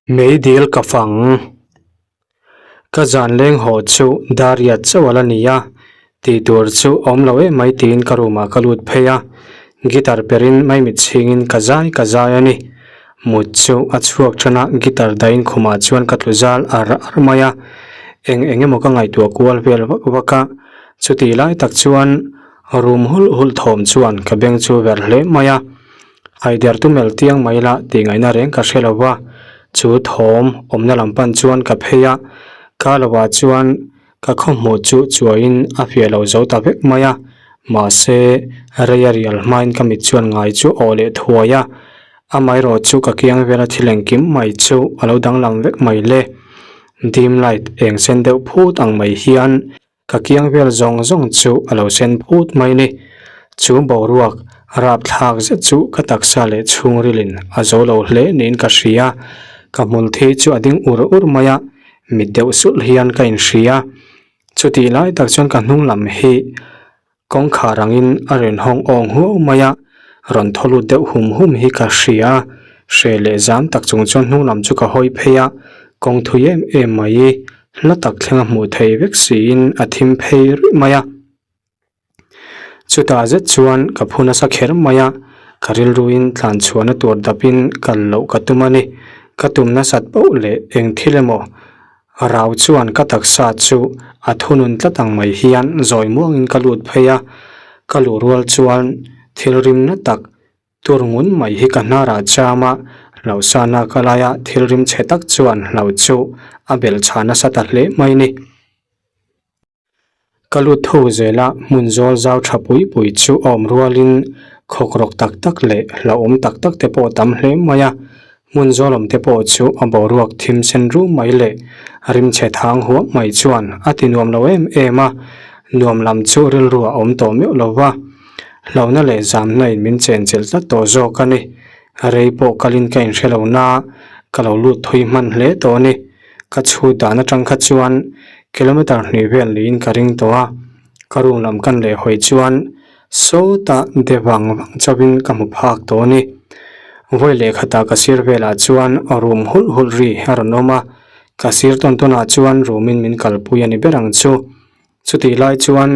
Meidil ka fang. Ka zan leng haw chu Daria chauh a la ni a, tih tur chu awm lo em mai tiin ka room ah ka lut phei a, guitar perin maimit chhingin ka zai ka zai a ni. Mut chu a chhuak tan a, guitar dahin khumah chuan ka tlu zal ar ar mai a, eng eng emaw ka ngaihtuah kual vel vak vak a, chutih lai tak chuan room hulh hulh thawm chuan ka beng chu ver hle mai a. Haider tu mel tiang mai la tih ngaihna reng ka hre lo va, chu thawm awmna lam pan chuan ka phei a, ka lovah chuan ka khawhmuh chu chuaiin a fiah lo zo ta vek mai a, mahse rei a rial hmain ka mit chuan ngai chu aw leh thuai a, amaherawh chu ka kiang vela thil engkim mai chu a lo danglam vek mai le, dim light eng sen deuh phut ang mai hian Ka kiang vel zawng zawng chu a lo sen phut mai ni. Chu boruak rapthlak zet chu ka taksa leh chhungrilin a zo lo hle niin ka hria. Ka hmul thi chu a ding ur ur mai a, mit deuh sulh hian ka inhria. Chutih lai tak chuan ka hnung lam hi kawngkhar angin a rawn hawng awng huau mai a, rawn thaw lut deuh hum hum hi ka hria. Hre leh zam tak chung chuan hnung lam chu ka hawi phei a, kawng thui em em mai. Hla tak thleng a hmuh thei vek siin a thim phei ruih mai a. Chutah zet chuan ka phu nasa kher mai a, ka rilruin tlan chhuahna tur dapin kal loh ka tum a ni. Ka tum nasat poh leh eng thil emaw rau chuan ka taksa chu a thunun tlat ang mai hian zawi muangin ka lut phei a, ka luh rual chuan thil rimna tak Tur ngun mai hi ka hnarah cham a, hlauhsana ka laia thil rim chhe tak chuan hlauh chu a belh chha nasa ta hle mai ni. Ka lut tho zel a, hmun zawl zau tha pui pui chu a awm rualin khawk rawk tak tak leh hlauhawm tak tak te pawh a tam hle mai a, hmun zawl awm te pawh chu a boruak thim sen rum mai leh rim chhe thang huam mai chuan a ti nuam lo em em a, nuam lam chu rilru a awm tawh meuh lo va. Hlauhna leh zamna in min chenchilh tlat tawh zawk a ni. Rei pawh kalin ka inhre lo na, ka lo lut thui hman hle tawh a ni. Ka chhut dan atang kha chuan kilometer hnih vel niin ka ring tawh a. Ka room lam kan leh hawi chuan sawtah de vang vang chauhin ka hmu phak tawh a ni. Vawi leh khatah ka sir velah chuan room hulh hulh ri a rawn awm a, ka sir tawn tawnah chuan room in min kalpui a ni ber ang chu. Chutih lai chuan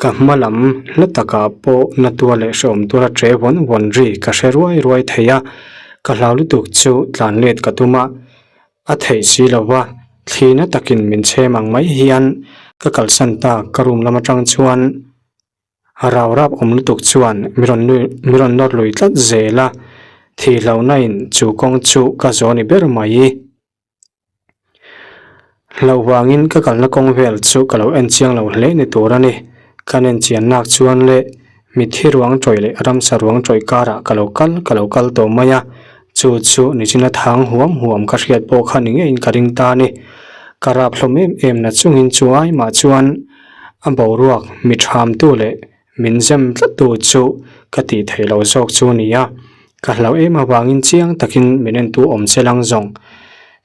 Ka hma lam hla takah pawh na tua leh hrehawm tura ṭe vawn vawn ri ka hre ruai ruai thei a, ka hlau lutuk chu tlan let ka tum a, a theih si lo va, thli na takin min chhem ang mai hian ka kalsan ta ka room lam atang chuan rau rap awm lutuk chuan mi rawn nui mi rawn nawr lui tlat zel a, thih hlauhna in chu kawng chu ka zawh ni ber mai. Hlauh vangin ka kalna kawng vel chu ka lo en chiang lo hle ni tur a ni. Kan en chian nak chuan le mitthi ruang tawih leh ramsa ruang tawih karah ka lo kal ka lo kal tawh mai a, chu chu nichina thang huam huam ka hriat pawh kha ni ngeiin ka ring ta a ni. Ka rap hlawm em em na chungin chu ai mah chuan a boruak mi thamtu leh Min zem tlat tu chu ka tih theih loh zawk chu a ni a, ka hlauh em avangin chiang takin min entu awm che lang zawng.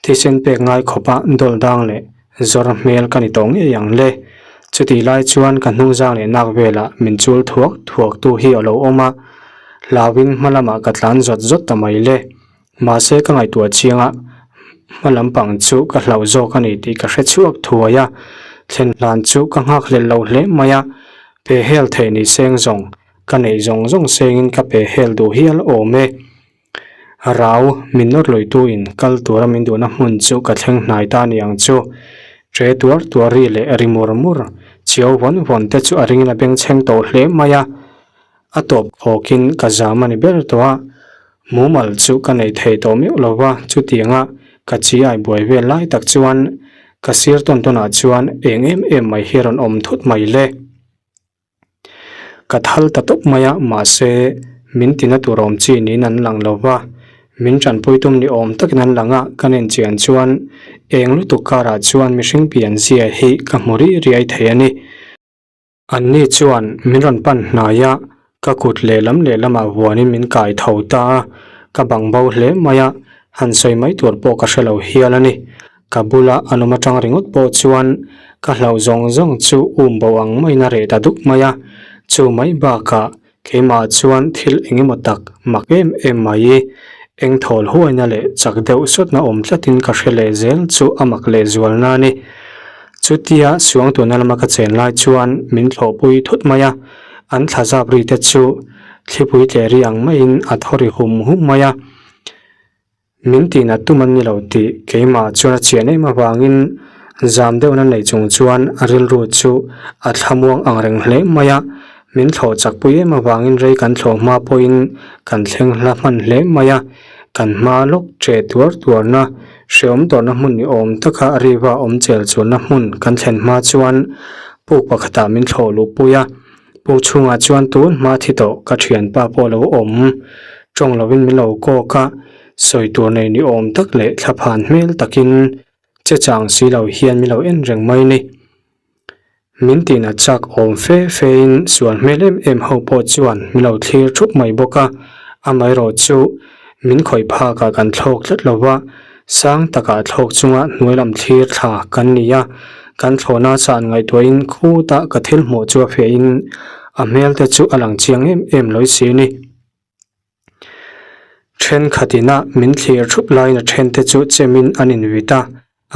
Thisen pek ngai khawpa dawl dang leh zawr hmel ka ni tawh ngei ang le. Chutih lai chuan ka hnungzang leh nak velah min chul thuak thuak tu hi a lo awm a, hlauhin hma lamah ka tlan zawt zawt ta mai le. Mahse ka ngaihtuah chiang a, hma lampang chu ka hlauh zawk a ni tih ka hre chhuak thuai a, thlen hlan chu ka nghak hlelh lo hle mai a, pe hel theih ni seng zawng, ka neih zawng zawng sengin ka pe hel duh hial awm e. Rau, min nawr luitu in kal tura min duhna hmun chu ka thleng hnai ta ni ang chu. Ṭe tuar tuar ri leh ri mur mur, chiau vawn vawn te chu a ringin a bengchheng tawh hle mai a. A tawp khawkin ka zam a ni ber tawh a, mumal chu ka nei thei tawh meuh lo va, chutianga ka chi ai buai vel lai tak chuan ka sir tawn tawnah chuan eng em em mai hi rawn awm thut mai le. Ka thal ta tawp mai a, mahse min tina tur awm chi niin an lang lo va, min tanpui tum ni awm takin an lang a, ka nen chian chuan eng lutuk karah chuan mihring pian zia hi ka hmu ri riai thei a ni. Anni chuan min rawn pan hnai a, ka kut lehlam lehlamah vuanin min kai tho ta a, ka bang bo hle mai a, han sawi mai tur pawh ka hre lo hial a ni. Ka bula an awm atang ringawt pawh chuan ka hlauh zawng zawng chu um bo ang maiin a reh ta duk mai a, chu mai bakah keimah chuan thil eng emaw tak mak em em mai. Eng thawl huaina leh chak deuh sawtna awm tlatin ka hre leh zel chu a mak leh zual na ni. Chutia suangtuahna lama ka chen lai chuan min thlawhpui thut mai a, an thla zap ri te chu thlipui tleh ri ang maiin a thaw ri hum hum mai a. Min tihnat tum an ni lo tih keimah chuan a chian em avangin zam deuhna nei chung chuan a rilru chu a thlamuang ang reng hle mai a, min thlawh chak pui em avangin rei kan thlawh hma pawhin kan thleng hla hman hle mai a, kan hma lawk ṭeh tuar tuarna hrehawm tawrhna hmun ni awm taka a riva awm chel chuanna hmun kan thlen hma chuan puk pakhatah min thlawh luh pui a. Pu chhungah chuan tun hma thi tawh ka thianpa pawh lo awm tawng lovin min lo kawk a, sawi tur nei ni awm tak leh thlaphan hmel takin che chang si lo hian min lo en reng mai ni. Min tina chak awm fe fe in sual hmel em em ho pawh chuan min lo thlir thup mai bawk a, amaherawh chu min khawih phakah kan thlawk tlat lo va, Sang takah thlawk chunga hnuai lam thlir thla kan ni a, kan thlawhna chan ngaihtuahin khutah ka thil hmuh chu a fiahin a hmel te chu a lang chiang em em lawi si a ni. Thenkhatina min thlir thup laiin a then te chu chemin an invit a,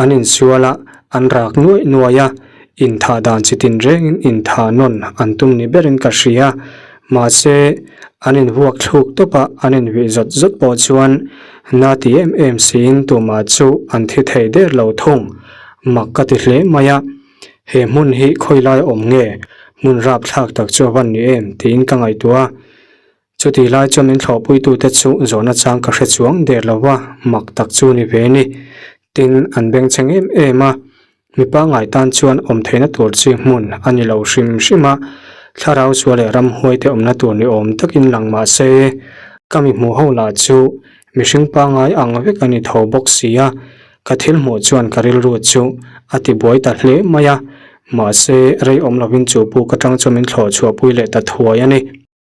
an insual a, an rak nuaih nuaih a, inthah dan chi tin rengin inthah nawn an tum ni berin ka hria. Mahse, an invuak thluk tawp a, an invih zawt zawt pawh chuan na ti em em siin tumah chu an thi thei der lo thung. Mak ka ti hle mai a, he hmun hi khawi lai awm nge, hmun rapthlak tak chu a van ni em tiin ka ngaihtuah a. Chutih lai chuan min thlawhpuitute chu zawhna chang ka hre chuang der lo va, mak tak chu ni ve ni. Tin, an bengchheng em em a, mi pangngai tan chuan awm theihna tur chi hmun a ni lo hrim hrim a, thlarau sual leh ramhuaite awmna tur ni awm takin lang mah se, ka mi hmuh ho lah chu mihring pangngai ang vek a ni tho bawk si a, ka thil hmuh chuan ka rilru chu a tibuai ta hle mai a, mahse rei awm lovin chu puk atang chuan min thlawh chhuahpui leh ta thuai a ni.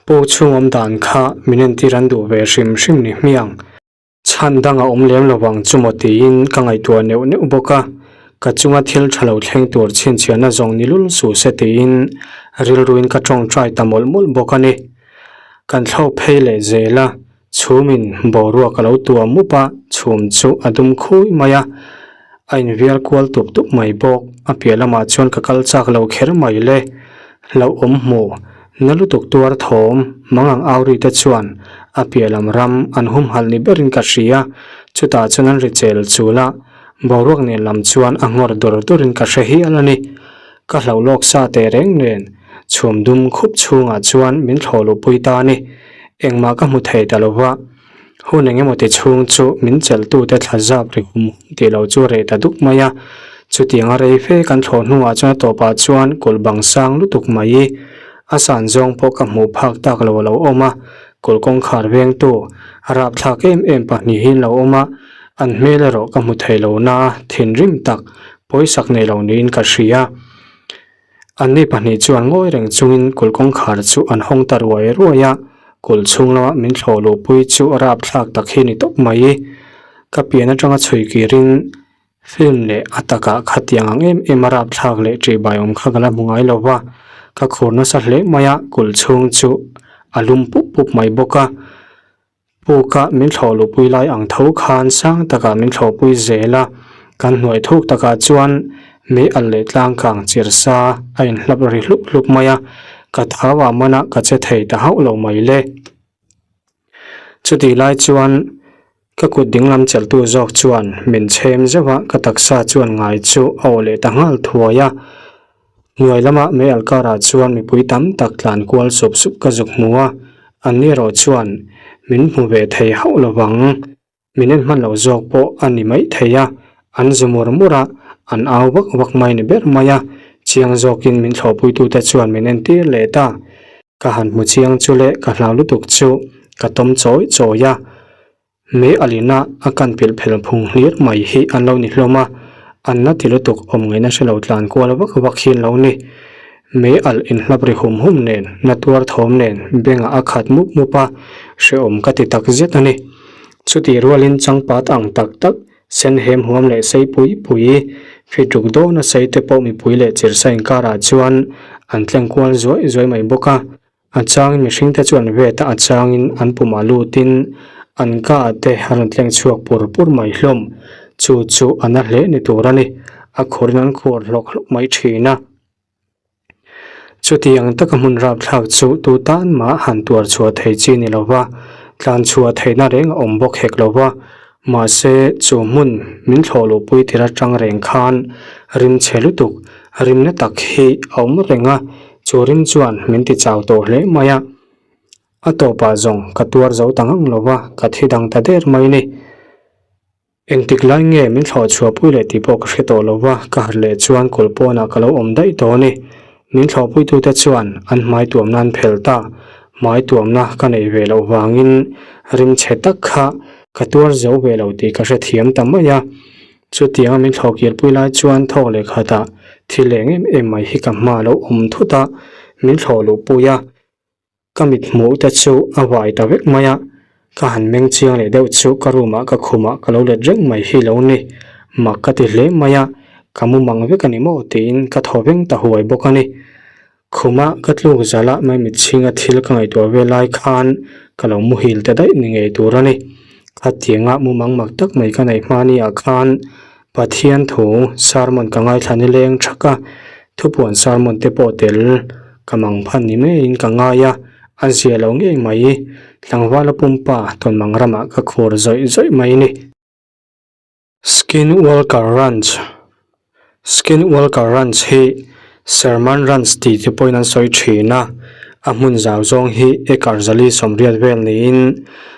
Pu chhung awm dan kha min entir an duh ve hrim hrim ni hmiang. Chhan dang a awm lem lo vang chu maw tiin ka ngaihtuah neuh neuh bawk a, ka chunga thil tha lo thleng tur chhinchhiahna zawng ni lul suh se tiin rilruin ka tawngtai ta mawlh mawlh bawk a ni. Kan thlawk phei leh zel a, chhumin boruak a lo tuam mup a, chhum chu a dum khui mai a, a invial kual tup tup mai bawk. A piah lamah chuan ka kal chak lo kher mai le. Hlauhawm hmu, na lutuk tuar thawm, mangang auri te chuan a piah lam ram an humhalh ni berin ka hria, chutah chuan an ri chel chul a, boruak nen lam chuan a nghawr dur durin ka hre hial a ni. Ka hlauh lawk sa teh reng nen chhum dum khup chhungah chuan min thlawh luhpui ta a ni. Engmah ka hmu thei ta lo va. Hun eng emaw ti chhung chu min chelhtute thla zap ri hum hum tih lo chu reh ta duk mai a. Chutianga rei fe kan thlawh hnuah chuan a tawpah chuan kulh bang sang lutuk mai i a san zawng pawh ka hmuh phak tak lo a lo awm a. Kulh kawngkhar vengtu a rapthlak em em pahnihin lo awm a, an hmel erawh ka hmu thei lo na thinrim tak pawisak nei lo niin ka hria. Anni pahnih chuan ngawi reng chungin kulh kawngkhar chu an hawng ta ruai ruai a, kulh chhung lama min thlawh luhpui chu a rapthlak tak hi ni tawp mai. Ka pian atanga chhui kirin film leh a takah khatiang ang em em a rapthlak leh ṭihbai awm kha ka la hmu ngai lo va, ka khur nasa hle mai a, kulh chhung chu a lum pup pup mai bawk a. Puka min thlawh luhpui lai ang tho khan sang takah min thlawhpui zel a, kan hnuai thuk takah chuan mei alh leh tlang kang chir sa a inhlap ri hlup hlup mai a, ka thau ah mana ka che thei ta hauh lo mai le. Chutih lai chuan ka kut dinglam chelhtu zawk chuan min chhem zeuh a, ka taksa chuan ngai chu a aw leh ta nghal thuai a. Hnuai lama mei alh karah chuan mipui tam tak tlan kual sup sup ka zuk hmu a, an ni erawh chuan min hmu ve thei hauh lo vang. Min en hman loh zawk pawh a ni mai thei a, an zu mur mur a, an au vak vak mai ni ber mai a, chiang zawkin min thlawhpuitute chuan min entir leh ta. Ka han hmu chiang chu leh ka hlau lutuk chu ka tawm chawi chawi a. Mei alina a kan pilh phel phung hlir mai hi an lo ni hlawm a, an la ti lutuk awm ngaihna hre lo tlan kual vak vak hi an lo ni. Mei alh inhlap ri hum hum nen, na tuar thawm nen bengah a khat mup mup a, hrehawm ka ti tak zet a ni. Chutih rualin changpat ang tak tak, sen hem huam leh sei pui pui, fit ruk dawna sei te pawh mipui leh chirsa inkarah chuan an tleng kual zuai zuai mai bawk a. A changin mihringte chu an vet a, a changin an pumah lutin An ka ah te a rawn tleng chhuak pur pur mai hlawm. Chu chu a na hle ni tur a ni. A khur in an khuar hlawk hlawk mai thin a. Chutiang taka hmun rapthlak chu tu tan mah han tuar chhuah thei chi ni lo va, tlan chhuah theihna reng a awm bawk hek lo va. Mahse, chu hmun min thlawh luhpui tir atang reng khan rim chhe lutuk, rimna tak hi a awm reng a, chu rim chuan min ti chau tawh hle mai a. A tawpah zawng ka tuar zo ta ngang lo va, ka thi dang ta der mai ni. Engtik lai nge min thlawh chhuahpui leh tih pawh ka hre tawh lo va, ka harh leh chuan kulh pawnah ka lo awm daih tawh a ni. Min thlawhpuitute chuan an hmai tuamna an phel ta. Hmai tuamna ka neih ve loh vangin rim chhe tak kha ka tuar zo ve lo tih ka hrethiam ta mai a. Chutianga min thlawh kirpui lai chuan thawk leh khatah thil eng em em mai hi ka hma a lo awm thut a, min thlawh luhpui a. Ka mit hmuh te chu a vai ta vek mai a, ka han meng chiang leh deuh chu ka room ah ka khum ah ka lo let reng mai hi lo ni, mak ka ti hle mai a, ka mu mang vek a ni maw tiin ka thaw veng ta huai bawk a ni. Khum ah ka tluk zal a mai mit chhinga thil ka ngaihtuah ve lai khan ka lo muhil ta daih ni ngei tur a ni. Khatianga mu mang mak tak mai ka neih hma ni ah khan Pathian thu sermon ka ngaithla ni leng thak a, thupuan sermon te pawh tel ka mang phan ni maiin ka ngai a, a zia lo ngei mai. Tlangvala pumpa tawnmang ramah ka khur zawih zawih mai ni. Skinwalker Ranch Skinwalker Ranch hi Sherman Ranch tih te pawhin an sawi thin a, a hmun zau zawng hi acre 480 vel niin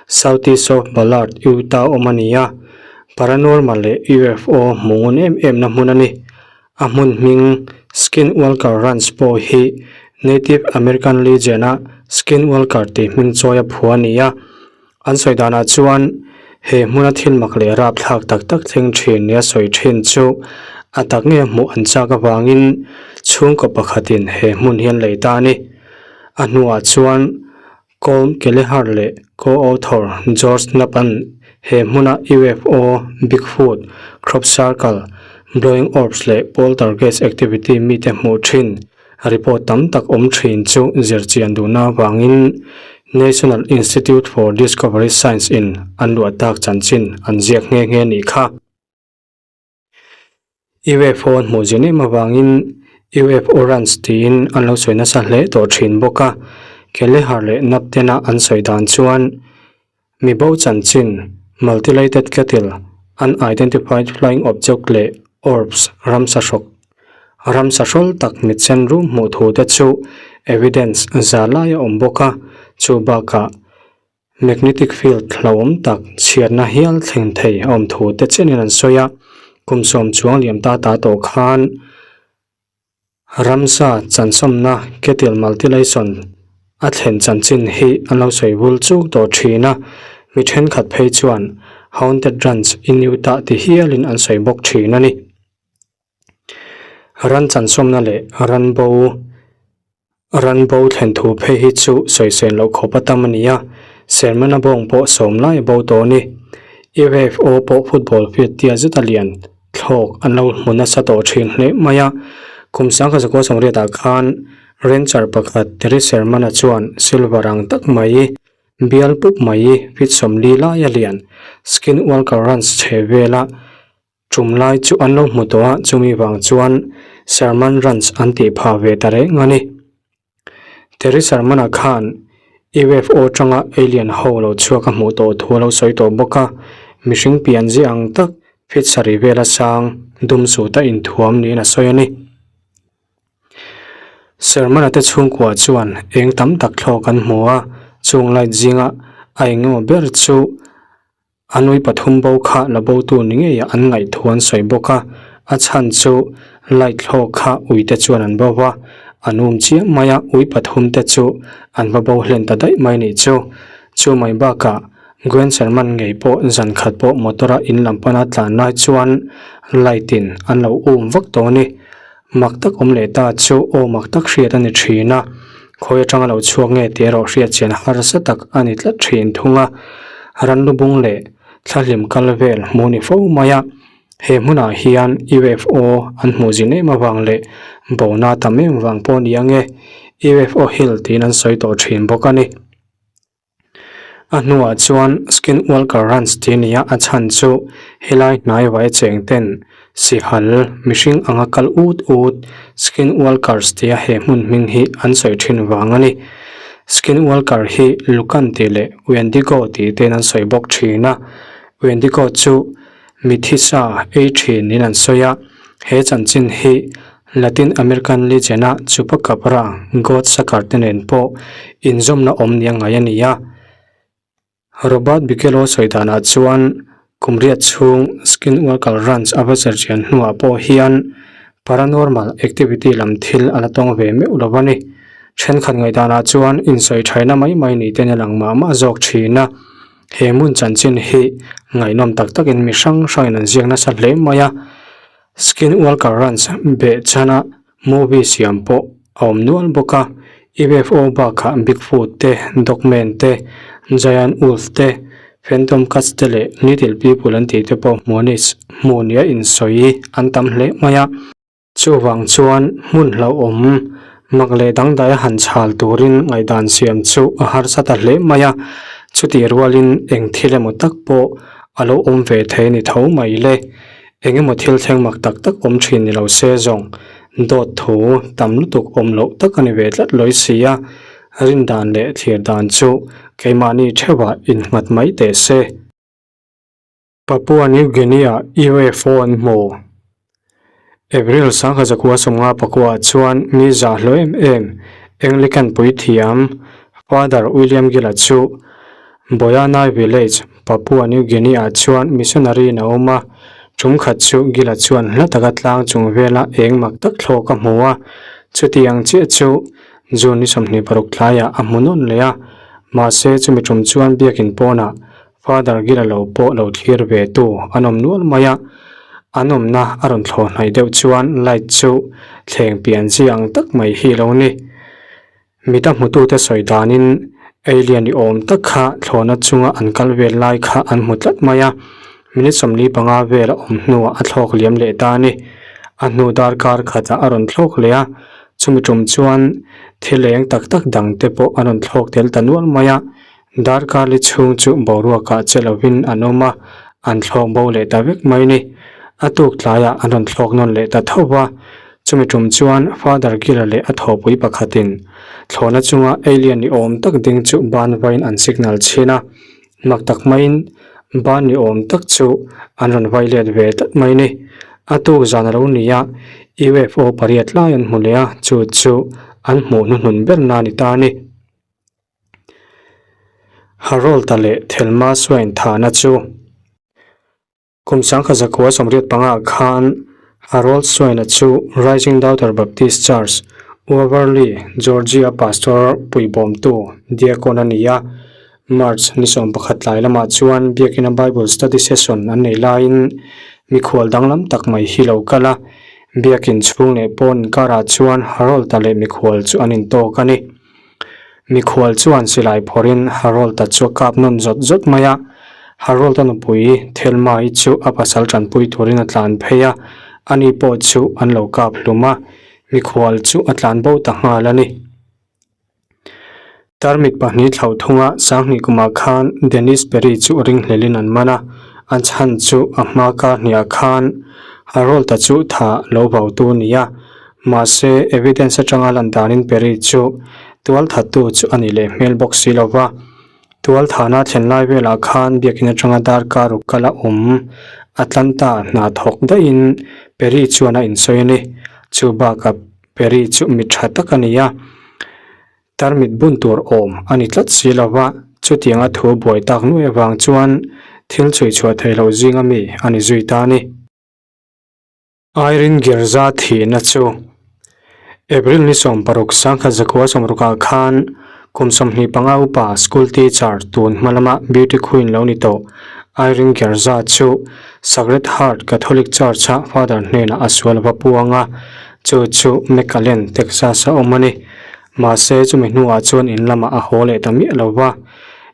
Southeast of Ballard, Utah awm a ni a. Paranormal leh UFO hmuh ngun em em na hmun a ni. A hmun hming Skinwalker Ranch pawh hi Native American legend a Skinwalker tih hming chawi a phu a ni a. An sawi danah chuan he hmuna thil mak leh rapthlak tak tak thleng thin nia sawi thin chu a tak nge hmuh an chak avangin chhungkaw pakhatin he hmun hi an lei ta a ni. A hnuah chuan Colm Kelleher leh co-author George Knapp-a'n he hmuna UFO, Bigfoot, crop circle, blowing orbs leh poltergeist activity mite hmuh thin report tam tak awm thin chu zirchian duhna avangin National Institute for Discovery Science in an luah tak chanchin an ziak nghe nghe nih kha. UFO an hmuh zin em avangin UFO Ranch tiin an lo sawi nasa hle tawh thin bawk a, Kelehar leh Naptena an sawi dan chuan mi bo chanchin Multilated Cattle, Unidentified Flying Object leh Orbs ramsa hrawk ramsa hrawl tak mitsen rum hmuh thu te chu evidence za lai a awm bawk a, chu bakah Magnetic field hlauhawm tak chhiatna hial thleng thei a awm thu te chenin an sawi a, kum sawm chuang liam ta ta tawh khan ramsa chansawmna cattle multilation a thlen chanchin hi an lo sawi vul chuk tawh thin a, mi thenkhat phei chuan haunted ranch in Utah ti hialin an sawi bawk thin a ni. Ran chansawmna leh ran bo. Ran bo thlen thu phei hi chu sawisawn loh khawp a tam a ni a, Sermon a bawng pawh sawm lai a bo tawh a ni. UFO pawh football field tia zet a lian thlawk an lo hmu nasa tawh thin hle mai a. Kum sangkhat 1980 ah khan rancher pakhat Terry Sermon-a chuan silver ang tak mai bial pup mai feet 40 lai a lian Skinwalker Ranch chhe vela Tum lai chu an lo hmu tawh a, chumi vang chuan Sherman Ranch an tih phah ve ta reng a ni. Terry Sherman-a khan UFO tanga alien ho lo chhuak a hmuh tawh thu a lo sawi tawh bawk a, mihring pian zia ang tak feet sarih vela sang dum suta inthuam niin a sawi a ni. Sherman-a te chhungkua chuan eng tam tak thlawk an hmu a, chung light zinga a engemaw ber chu A nui pathum bo kha la botu ni ngeiah an ngaih thu an sawi bawk a, a chhan chu light hlawk kha uite chuan an bo va, an um chiah mai a, ui pathum te chu an va bo hlen ta daih mai nih chu. Chu mai bakah Gwen Sherman ngei pawh zan khat pawh motor a in lam pana tlan lai chuan light in an lo um vak tawh a ni. Mak tak awm leh ta chu aw mak tak hriat a ni thin a, khawi atanga lo chhuak nge tih erawh hriat chian harsa tak a ni tlat thin thung a. Ranlubung leh thlahlim kal vel hmuh ni fo mai a, he hmunah hian UFO an hmuh zin em avang leh bona tam em vang pawh ni ange UFO Hill tiin an sawi tawh thin bawk a ni. A hnuah chuan Skinwalker Ranch tih a ni a, a chhan chu helai hnai vai cheng ten sihal mihring anga kal ut ut Skinwalkers tia he hmun hming hi an sawi thin vang a ni. Skinwalker hi Lucan tih leh Wendigo tih tein an sawi bawk thin a, Wendigo chu Mithi sa ei thin in an sawi a, he chanchin hi Latin American legend-a Chupacabra god sucker te nen pawh inzawmna awm nia ngai a ni a. Robert Bigelow sawi danah chuan kum riat chhung Skinwalker Ranch a va zirchian hnuah pawh hian paranormal activity lam thil a la tawng ve meuh lo a ni. Thenkhat ngaihdanah chuan insawi thaina mai mai ni ten a lang mah mah zawk thin a. He hmun chanchin hi ngaihnawm tak takin mi hrang hrangin an ziak nasa hle mai a, Skinwalker Ranch beh chhana movie siam pawh a awm nual bawk a, UFO bakah Bigfoot te, Dogman te, Giant Wolf te, Phantom Cats te leh Little People an tih te pawh hmuh nia insawi an tam hle mai a. Chuvang chuan hmun hlauhawm mak leh dangdai a han chhal turin ngaihdan siam chu a harsa ta hle mai a, chutih rualin eng thil emaw tak pawh a lo awm ve thei a ni tho mai le. Eng emaw thil thleng mak tak tak awm thin ni lo se zawng dawt thu tam lutuk awm loh tak a ni ve tlat lawi si a, rindan leh thlir dan chu keimahni theuhah innghat mai teh se. Papua New Guinea UFO an hmu. April sangha zakua sawmnga pakua chuan mi zah hlawh em em Anglican puithiam Father William Gila chu Boyanai Village, Papua New Guinea ah chuan missionary in a awm a. Tum khat chu Gila chuan hla taka tlang chung vela eng mak tak thlawk a hmu a. Chutiang chiah chu June ni 26 tlaiah a hmu nawn leh a. Mahse chumi tum chuan biakin pawnah Father Gila lo pawh lo thlir ve tu an awm nual mai a, an awmna a rawn thlawh hnaih deuh chuan light chu thleng pian chi ang tak mai hi lo ni. Mita hmutute sawi danin alien i awm tak kha thlawhna chunga an kal vel lai kha an hmu tlat mai a, minute 45 vel a awm hnuah a thlawk liam leh ta a ni. A hnu darkar khatah a rawn thlawk leh a, chumi tum chuan thil eng tak tak dangte pawh a rawn thlawk tel ta nual mai a, Darkar li chhung chu boruakah che lovin an awm a, an thlawk bo leh ta vek mai ni. A tuk tlaiah an rawn thlawk nawn leh ta tho va. Chumi tum chuan Father Gila leh a thawhpui pakhatin thlawhna chunga alien ni awm tak ding chu ban vain an signal chhin a. Mak tak maiin ban ni awm tak chu an rawn vai let ve tlat mai ni. A tuk zan a lo ni a, UFO pariat lai an hmu leh a, chu chu an hmuh hnuhnun ber na ni ta a ni. Harold-a leh Thelma Swain thahna chu kum sangkhat zakua 85 khan Harold Swain-a chu Rising Daughter Baptist Church, Waverly, Georgia pastor puibawmtu diakon a ni a. March ni 11 tlai lamah chuan biakina Bible study session an nei laiin mikhual danglam tak mai hi lo kal a, biakin chhung leh pawn inkarah chuan Harold-a leh mikhual chu an intawk a ni. Mikhual chuan silai phawrhin Harold-a chu a kap nawn zawt zawt mai a. Harold-a nupui Thelma-i chu a pasal tanpui turin a tlan phei a, ani pawh chu an lo kap hlum a, mikhual chu a tlan bo ta nghal a ni. Tarmit pahnih thlauh thunga sanghnih kumah khan Dennis Perry chu ringhlelin an man a, a chhan chu a hma kar hniah khan Harold-a chu tha lo vautu a ni a. Mahse, evidence atanga lan danin Perry chu tualthattu chu a ni leh hmel bawk si lo va. Tualthahna thlen lai velah khan biakin atanga darkar ruk kal a awm Atlanta hna thawk daihin Perry chuan a insawi a ni. Chu bakah Perry chu mi tha tak a ni a, tarmit bun tur awm a ni tlat si lo va, chutianga thu buai tak nuai avang chuan thil chhuichhuah theih loh zinga mi a ni zui ta a ni. Irene Girza thihna chu April ni 16 sangkhat zakua sawmrukah khan kum 25 upa school teacher tun hma lama beauty queen lo ni tawh Irene Girza chu Sacred Heart Catholic Church-a father hnenah a sual va puang a, chu chu McAllen, Texas-a awm a ni. Mahse chumi hnuah chuan in lamah a haw leh ta miah lo va.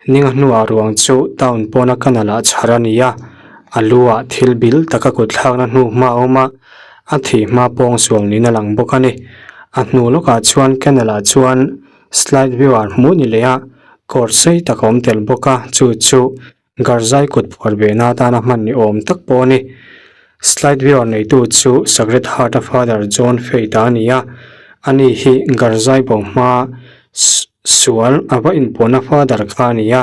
Ninga hnuah ruang chu town pawna canal-ah chhar a ni a, a lu-ah thil bil taka kut thlakna hnu hma a awm a, a thih hma pawng sual niin a lang bawk a ni. A hnu lawkah chuan canal-ah chuan slide view-ah hmuh ni leh a, Cord sei tak a awm tel bawk a, chu chu Garzai kut phuar ve na atana hman ni awm tak pawh a ni. Slide viewer neitu chu Sacred Heart a Father John Faith-a a ni a, ani hi Garzai bo hma sual a va inpuahna Father kha a ni a.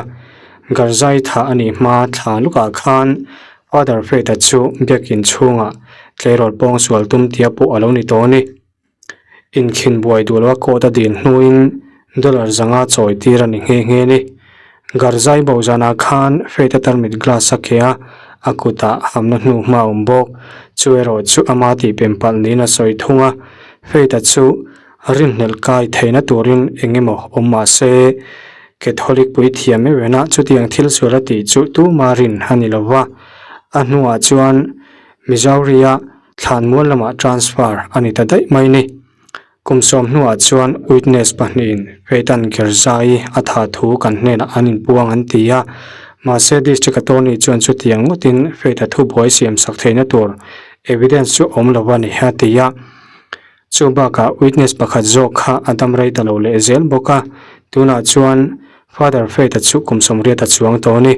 Garzai thah a nih hma thla lukah khan Father Faith-a chu biakin chhungah tleirawl pawng sual tum tia pawh a lo ni tawh a ni. Inkhin buai duh loa court a dil hnuin dollar zanga chawi tir a ni nghe nghe a ni. Garzai bo zanah khan Faith-a tarmit glass a keh a, a kutah hamna hnu hma a awm bawk. Chu erawh chu ama tih pem palh niin a sawi thung a, Faith-a chu rinhlelh kai theihna turin eng emaw awm mah se, Catholic puithiam meuhena chutiang thil sual a tih chu tuma rin a ni lo va. A hnuah chuan Missouri-a Thlanmual lamah transfer a ni ta daih mai ni. Kum sawm hnuah chuan witness pahnihin Peyton Gerzai a thah thu kan hnenah an inpuang an ti a, mahse District Attorney chuan chutiang ngawtin Faith-a thubuai siam sak theihna tur evidence chu awm lo a ni a ti a. Chu bakah witness pakhat zawk kha a dam rei ta lo leh zel bawk a, tunah chuan Father Faith-a chu kum 80 a chuang tawh a ni.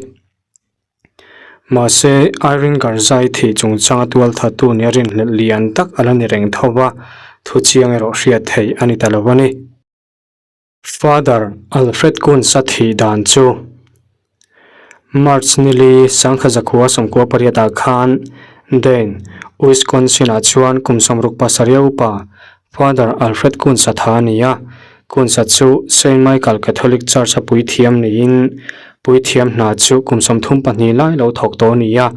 Mahse, Irene Garzai thih chungchanga tualthattu nia rinhlelh lian tak a la ni reng tho va, thu chiang erawh hriat theih a ni ta lo a ni. Father Alfred Kunz-a thih dan chu March nili sangkha zakhua sawmkua pariatah khan Dane, Wisconsin-ah chuan kum 67 upa Father Alfred Kunz-a tha a ni a, Kunz-a chu Saint Michael Catholic Church-a puithiam niin puithiam hna chu kum 32 lai lo thawk tawh a ni a,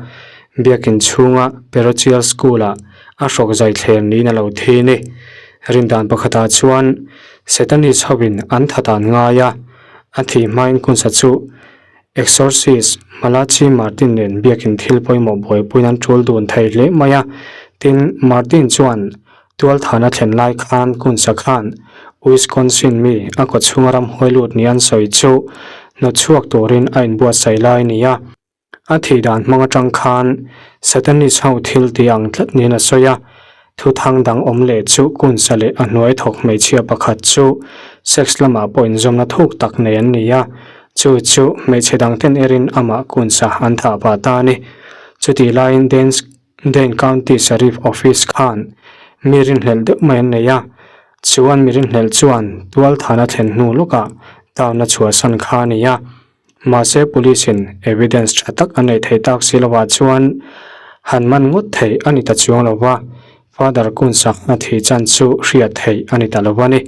biakin chhunga Parochial School-ah a hrawk zai thler niin a lo thi ni. Rindan pakhatah chuan Satanist hovin an that an ngai a, a thih hmain Kunz-a chu Exorcist, Malachi Martin nen biakin thil pawimawh buaipuiin an tul dun thei hle mai a, tin Martin chuan Tualthana thlen lai khan Kunsa khan Wisconsin mi a kawchhunga ramhuai lut ni an sawi chu hnawtchhuak turin a inbuatsaih lai a ni a. A thih dan hmang atang khan Satanist ho thil tih ang tlat niin a sawi a. Thuthang dang awm leh chu Kunsa leh a hnuai thawk hmeichhia pakhat chu sex lamah pawh inzawmna thuk tak nei an ni a, chu chu hmeichhe dangten erin amah Kunsa an thah pah ta a ni. Chutih laiin Dane Dane County Sheriff Office khan mi rinhlelh deuh mai an nei a, chuan mi rinhlelh chuan tualthana thlen hnu lawkah town a chhuahsan kha a ni a. Mahse police in evidence tha tak an neih theih tak si lovah chuan han man ngawt theih a ni ta chuang lo va, Father Kunsa a thih chan chu hriat theih a ni ta lo a ni.